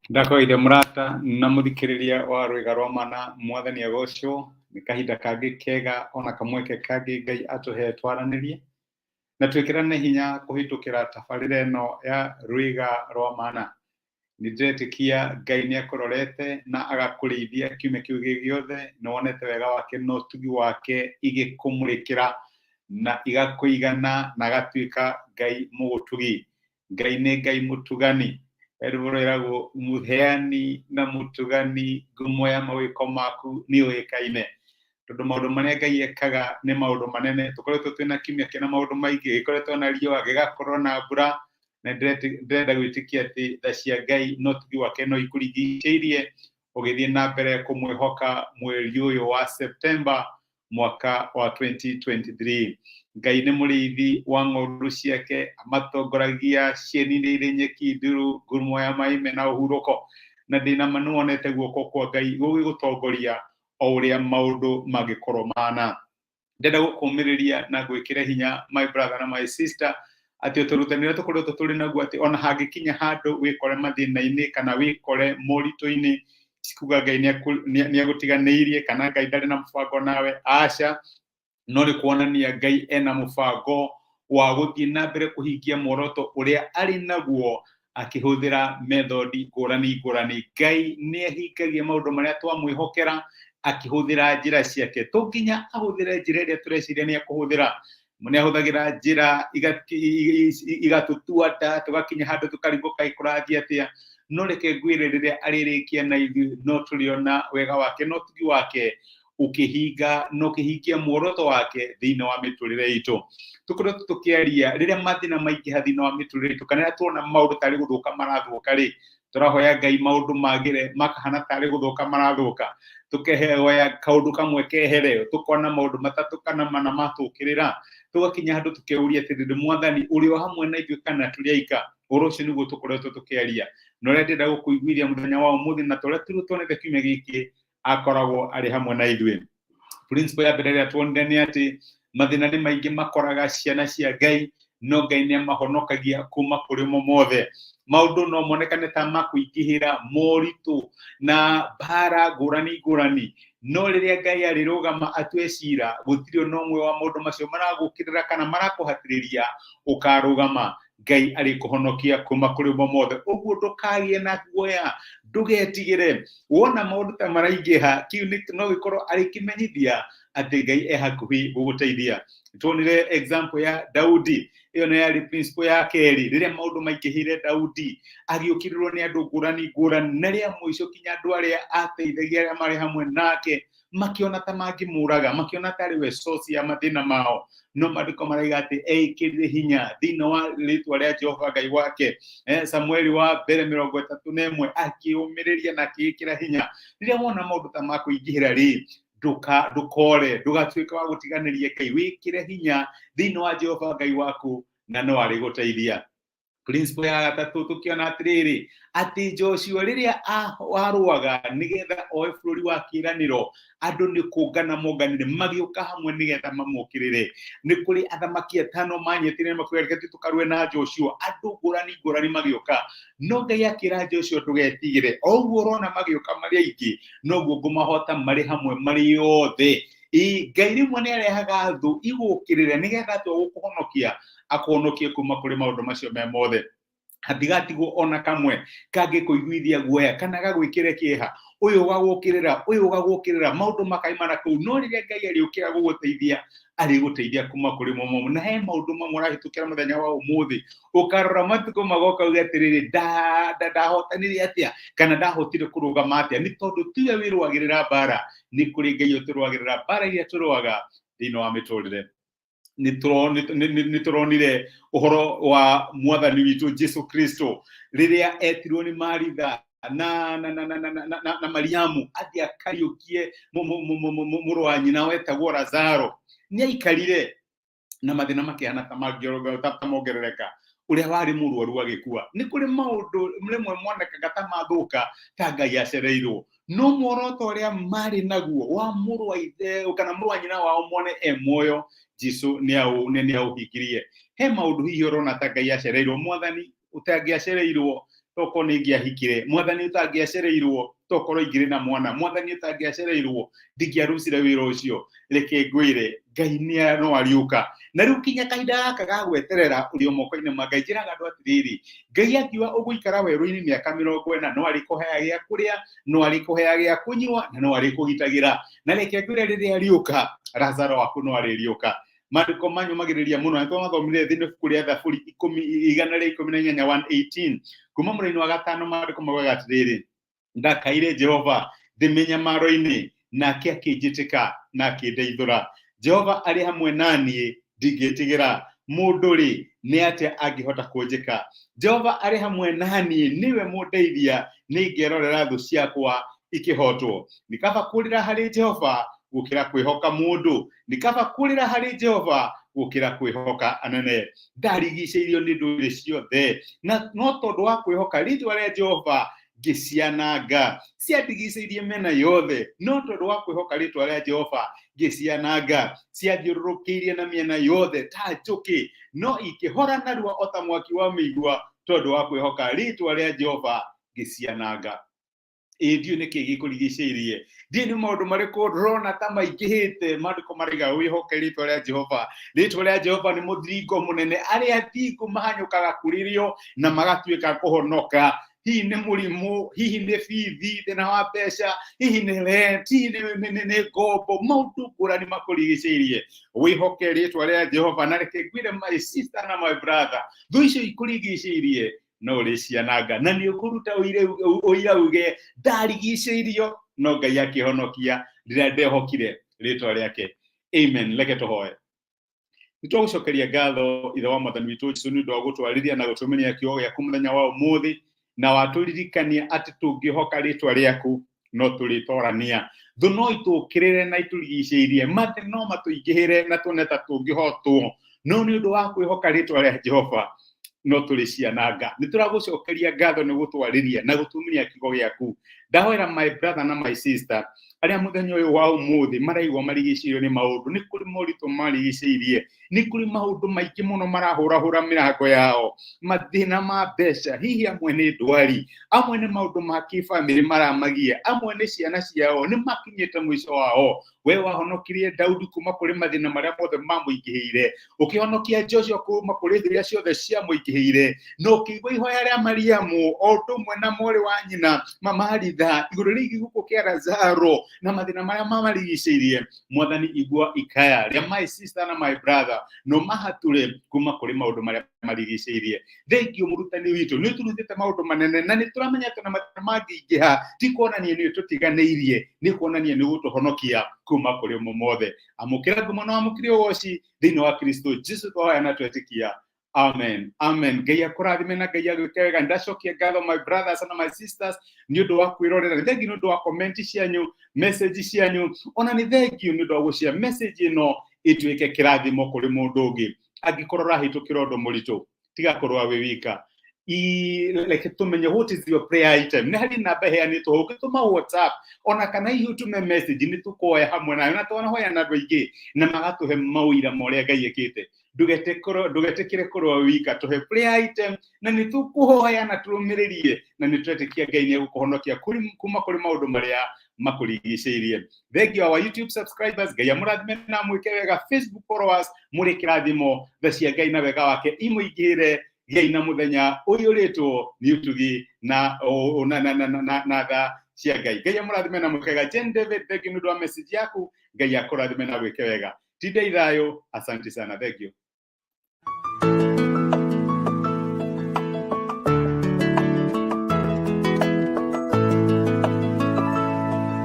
Ndakoire mũrata na mũthikĩrĩria wa Rwĩga rwa Mana, Mwathani agocwo. Nĩ kahinda kangĩ kega ona kamweke kangĩ Ngai atũhe twaranĩrie na twĩkĩrane hinya kũhĩtũkĩra tabarĩra ĩno ya Rwĩga rwa Mana. Nĩ ndĩretĩkia Ngai nĩ akũrorete na agakũrĩithia kiumia kĩu gĩ gĩothe, nĩ wonete wega wake na ũtugi wake igĩkũmũrĩkĩra na igakũigana na agatuĩka Ngai mũgũtugi. Ngai nĩ Ngai mũtugani. Rwĩmbo rwĩragwo mũheani na mũtugani, ngumo ya mawĩko maku nĩ yũĩkaine. Tondũ maũndũ marĩa Ngai ekaga nĩ maũndũ manene. Tũkoretwo twĩna kiumia kĩna maũndũ maingĩ, gĩkoretwo na riũa, gĩgakorwo na mbura, na ndĩrenda gwĩtĩkia atĩ tha cia Ngai na ũtugi wake no ikũrigicĩirie ũgĩthiĩ na mbere kũmwĩhoka mweri ũyũ wa September mwaka wa 2023. Ngai nĩ mũrĩithi wa ng'ondu ciake, amatongoragia cieni-inĩ irĩ nyeki nduru, ngurumo ya maĩ mena ũhurũko. Na ndĩna ma nĩwonete guoko kwa Ngai gũgĩgũtongoria o ũrĩa maũndũ mangĩkorwo mahana. Ndĩrenda gũkũmĩrĩria na ngwĩkĩre hinya, my brother na my sister, atĩ ũtũrutani ũrĩa tũkoretwo tũrĩ naguo atĩ ona hangĩkinya handũ wĩkore mathĩna-inĩ kana wĩkore moritũ-inĩ, ti kuga Ngai nĩagũtiganĩirie kana Ngai ndarĩ na mũbango nawe, aca, no nĩ kuonania Ngai ena mũbango wa gũthiĩ na mbere kũhingia muoroto ũrĩa arĩ naguo akĩhũthĩra methodi ngũrani ngũrani. Ngai nĩ ahingagia maũndũ marĩa twamwĩhokera akĩhũthĩra njĩra ciake. To nginya ahũthĩre njĩra ĩrĩa tũreciria nĩ ekũhũthĩra. Nĩ ahũthagĩra njĩra igatũtua nda, tũgakinya handũ tũkarigwo kaĩ kũrathiĩ atĩa. No reke ngwĩre rĩrĩa arĩrĩkia na ithuĩ no tũrĩona wega wake na ũtugi wake ũkĩhinga na ũkĩhingia muoroto wake thĩinĩ wa mĩtũrĩre itũ. Tũkoretwo tũkĩaria rĩrĩa mathĩna maingĩha thĩinĩ wa mĩtũrĩre itũ, kana rĩrĩa tuona maũndũ tarĩ gũthũka marathũka rĩ, tũrahoya Ngai maũndũ magĩre makahana tarĩ gũthũka marathũka, tũkehoya kaũndũ kamwe kehere, tũkona maũndũ matatũ kana mana matũkĩrĩra, tũgakinya handũ tũkeuria atĩrĩrĩ, Mwathani ũrĩ o hamwe na ithuĩ kana tũrĩ aika? Ũhoro ũcio nĩguo tũkoretwo tũkĩaria, na ũrĩa ndĩrenda gũkũiguithia mũthenya wa ũmũthĩ na tũrĩa tuonete kiumia gĩkĩ, akoragwo arĩ hamwe na ithuĩ. Principle ya mbere ĩrĩa tuonire nĩ atĩ mathĩna nĩ maingĩ makoraga ciana cia Ngai, no Ngai nĩ amahonokagia kuma kũrĩ mo mothe. Maũndũ no monekane ta makũingĩhĩra, moritũ na mbara ngũrani ngũrani, no rĩrĩa Ngai arĩrũgama atue cira, gũtirĩ ona ũmwe wa maũndũ macio maragũkĩrĩra kana marakũhatĩrĩria ũkarũgama. Ngai arĩkũhonokia kuma kũrĩ mo mothe. Ũguo ndũkagĩe na guoya, ndũgetigĩre. Wona maũndũ ta maraingĩha, kĩu no gĩkorwo arĩ kĩmenyithia atĩ Ngai e hakuhĩ gũgũteithia. Tuonire example ya Daudi, ĩyo nĩ yarĩ principle ya kerĩ. Rĩrĩa maũndũ maingĩhĩire Daudi, agĩũkĩrĩrwo nĩ andũ ngũrani ngũrani, na rĩa mũico kinya andũ arĩa ateithagia arĩa marĩ hamwe nake makĩona ta mangĩmũraga, makĩona ta arĩ we source ya mathĩna mao. No maandĩko maraiga atĩ eĩkĩrire hinya thĩinĩ wa rĩtwa rĩa Jehova Ngai wake. Samueli wa mbere 31 akĩũmĩrĩria na akĩĩkĩra hinya. Rĩrĩa wona maũndũ ta makũingĩhĩra rĩ, ndũkore, ndũgatuĩke wa gũtiganĩria Ngai, wĩkĩre hinya thĩinĩ wa Jehova Ngai waku na no arĩgũteithia. Principle ya gatatũ tũkĩona atĩrĩrĩ, atĩ Joshua rĩrĩa arũaga nĩgetha oe bũrũri wa kĩĩranĩro, andũ nĩ kũngana monganire magĩũka hamwe nĩgetha mamũkĩrĩre. Nĩ kũrĩ athamaki atano manyitire makiuga reke tũthiĩ tũkarũe na Joshua, andũ ngũrani ngũrani magĩũka, no Ngai akĩra Joshua ndũgetigĩre, o ũguo ũrona magĩũka marĩ aingĩ noguo ngũmahota marĩ hamwe marĩ othe. Ngai rĩmwe nĩ arehaga thũ igũkĩrĩre nĩgetha atua gũkũhonokia akũhonokie kuma kũrĩ maũndũ macio me mothe. Hatigatigwo ona kamwe kangĩkũiguithia guoya kana gagwĩkĩre kĩeha, ũyũ ũgagũkĩrĩra, ũyũ ũgagũkĩrĩra, maũndũ makaimana kũu. No rĩrĩa Ngai arĩũkĩra gũgũteithia, arĩgũteithia kuma kũrĩ mo momũ. Na he maũndũ mamwe ũrahĩtũkĩra mũthenya wa ũmũthĩ, ũkarora matukũ magoka uge atĩrĩrĩ, ndahotanire atĩa kana ndahotire kũrũgama atĩa? Nĩ tondũ tiwe wĩrũagĩrĩra mbara, nĩ kũrĩ Ngai ũtũrũagĩrĩra mbara iria tũrũaga thĩinĩ wa mĩtũrĩre. Nĩ tũronire ũhoro wa mwathani witũ Jesu Kristo rĩrĩa etirwo nĩ Maritha na Mariamu athiĩ akariũkie mũrũ wa nyina wetagwo Lazaro. Nĩ aikarire na mathĩna makĩhana ta mongerereka, ũrĩa warĩ mũrwaru agĩkua. Nĩ kũrĩ maũndũ rĩmwe monekaga ta mathũka ta Ngai acereirwo, no muoroto ũrĩa marĩ naguo wa mũrũ wa ithe kana mũrũ wa nyina wao mone e muoyo, Jesu nĩ aũhingirie. He maũndũ hihi ũrona ta Ngai acereirwo, mwathani ũtangĩacereirwo Tokorwo nĩ ingĩahikire, Mwathani, ũtangĩacereirwo, tokorwo ingĩrĩ na mwana, Mwathani, ũtangĩacereirwo, ndingĩarucire wĩra ũcio. Reke ngwĩre, Ngai nĩ no ariũka. Na rĩu kinya kahinda gaka ga gweterera ũrĩ o moko-inĩ ma Ngai. Njĩraga andũ atĩrĩrĩ, Ngai akiuga ũgũikara werũ-inĩ mĩaka 40, no arĩkũheaga gĩa kũrĩa, no arĩkũheaga gĩa kũnyua, na no arĩkũgitagĩra. Na reke ngwĩre, rĩrĩa ariũka, Lazaro waku no arĩriũka. Maandĩko manyũmagĩrĩria mũno nĩ twamathomire thĩinĩ ibuku rĩa Thaburi ikũmi 118, 118, kuma mũraini wa gatano. Maandĩko maugaga atĩrĩrĩ, "Ndakaire Jehova ndĩ mĩnyamaro-inĩ, nake akĩnjĩtĩka na akĩndeithũra. Jehova arĩ hamwe na niĩ, ndingĩtigĩra. Mũndũ rĩ, nĩ atĩa angĩhota kũnjĩka? Jehova arĩ hamwe na niĩ, nĩwe mũndeithia, nĩngerorera thũ ciakwa ikĩhotwo. Nĩ kaba kũrĩra harĩ Jehova gũkĩra kwĩhoka mũndũ, nĩ kaba kũrĩra harĩ Jehova gũkĩra kwĩhoka anene. Ndarigicĩirio nĩ ndũrĩrĩ ciothe, na no tondũ wa kwĩhoka rĩtwa rĩa Jehova ngĩciananga. Ciandigicĩirie mĩena yothe, no tondũ wa kwĩhoka rĩtwa rĩa Jehova ngĩciananga. Ciathiũrũrũkĩirie na mĩena yothe ta njũkĩ, no ikĩhora narua o ta mwaki wa mĩigua. Tondũ wa kwĩhoka rĩtwa rĩa Jehova ngĩciananga." Ĩ ndiũĩ nĩkĩ gĩkũrigicĩirie, ndiũĩ nĩ maũndũ marĩkũ ndĩrona ta maingĩhĩte. Maandĩko maraiga wĩhoke rĩtwa rĩa Jehova. Rĩtwa rĩa Jehova nĩ mũthiringo mũnene, arĩa athingu mahanyũkaga kũrĩ rĩo na magatuĩka kũhonoka. Hihi nĩ mũrimũ, hihi nĩ bithi, thĩna wa mbeca, hihi nĩ rent, hihi nĩ ngombo, maũndũ ngũrani makũrigicĩirie, wĩhoke rĩtwa rĩa Jehova. Na reke ngwĩre, my sister na my brother, thũ icio ikũrigicĩirie no ũrĩciananga, na nĩ ũkũruta ũira uge, "Ndarigicĩirio, no Ngai akĩhonokia rĩrĩa ndehokire rĩtwa rĩake." Amen. Reke tũhoe. Nĩ twagũcokeria ngatho, Ithe wa Mwathani witũ Jesu, nĩ ũndũ wa gũtwarĩria na gũtũmĩria kiugo gĩaku mũthenya wa ũmũthĩ, na watũririkania atĩ tũngĩhoka rĩtwa rĩaku no tũrĩtorania. Thũ no itũkĩrĩre na itũrigicĩirie, mate no matũingĩhĩre na tuone ta tũngĩhotwo, no nĩ ũndũ wa kwĩhoka rĩtwa rĩa Jehova no tũrĩciananga. Nĩ tũragũcokeria ngatho nĩ gũtwarĩria na gũtũmĩria kiugo gĩaku. Ndahoera my brother na my sister arĩa mũthenya ũyũ wa ũmũthĩ maraigua marigicĩirio nĩ maũndũ. Nĩ kũrĩ moritũ marigicĩirie, nĩ kũrĩ maũndũ maingĩ mũno marahũrahũra mĩrango yao, mathĩna ma mbeca, hihi amwe nĩ ndwari, amwe nĩ maũndũ ma kĩbamĩrĩ maramagia, amwe nĩ ciana ciao nĩ makinyĩte mũico wao. We wahonokirie Daudi kuma kũrĩ mathĩna marĩa mothe mamũingĩhĩire, ũkĩhonokia Joshua kuma kũrĩ thũ iria ciothe ciamũingĩhĩire, na ũkĩigua ihoya rĩa Mariamu o ũndũ ũmwe na mwarĩ wa nyina Mamaritha igũrũ rĩgiĩ gĩkuũ kĩa Lazaro na mathĩna marĩa mamarigicĩirie. Mwathani, igua ikaya rĩa my sister na my brother, no mahatũre kuma kũrĩ maũndũ marĩa marigicĩirie. Thengiũ, mũrutani witũ, nĩ ũtũrutĩte maũndũ manene, na nĩ tũramenya atĩ na mathĩna mangĩingĩha ti kuonania nĩ ũtũtiganĩirie, nĩ kuonania nĩ ũgũtũhonokia kuma kũrĩ mo mothe. Amũkĩra ngumo na amũkĩre ũgoci thĩinĩ wa Kristo Jesu twahoya na twetĩkia. Amen, amen. Ngai akũrathime na Ngai agwĩke wega. Ndacokia ngatho, my brothers and my sisters, nĩ ũndũ wa kwĩrorera. Nĩ thengiũ nĩ ũndũ wa comment cianyu, message cianyu, ona nĩ thengiũ nĩ ũndũ wa gũcia message ĩno ĩtuĩke kĩrathimo kũrĩ mũndũ ũngĩ. Angĩkorwo ũrahĩtũkĩra ũndũ mũritũ, tiga kũrũa wĩ wika. Reke tũmenye what is your prayer item. Nĩ harĩ namba ĩheanĩtwo, ũngĩtũma WhatsApp ona kana hihi ũtũme message, nĩ tũkoya hamwe nayo, na twanahoya na andũ aingĩ na magatũhe maũira ma ũrĩa Ngai ĩkĩte. Ndũgetĩkĩre kũrũa wika. Tũhe prayer item na nĩ tũkũhoya na tũrũmĩrĩrie, na nĩ twetĩkia Ngai nĩ egũkũhonokia kuma kũrĩ maũndũ marĩa makũrigicĩirie. Thank you, our YouTube subscribers. Ngai amũrathime na amwĩke wega. Facebook followers, mũrĩ kĩrathimo. Tha cia Ngai na wega wake imũingĩhĩre. Gĩai na mũthenya ũiyũrĩtwo nĩ ũtugi na o- na na na na na na tha cia Ngai. Ngai amũrathime na mwĩke wega. Jane David, thank you nĩ ũndũ wa message yaku. Ngai akũrathime na gwĩke wega. Tindai thayũ. Asante sana, thank you.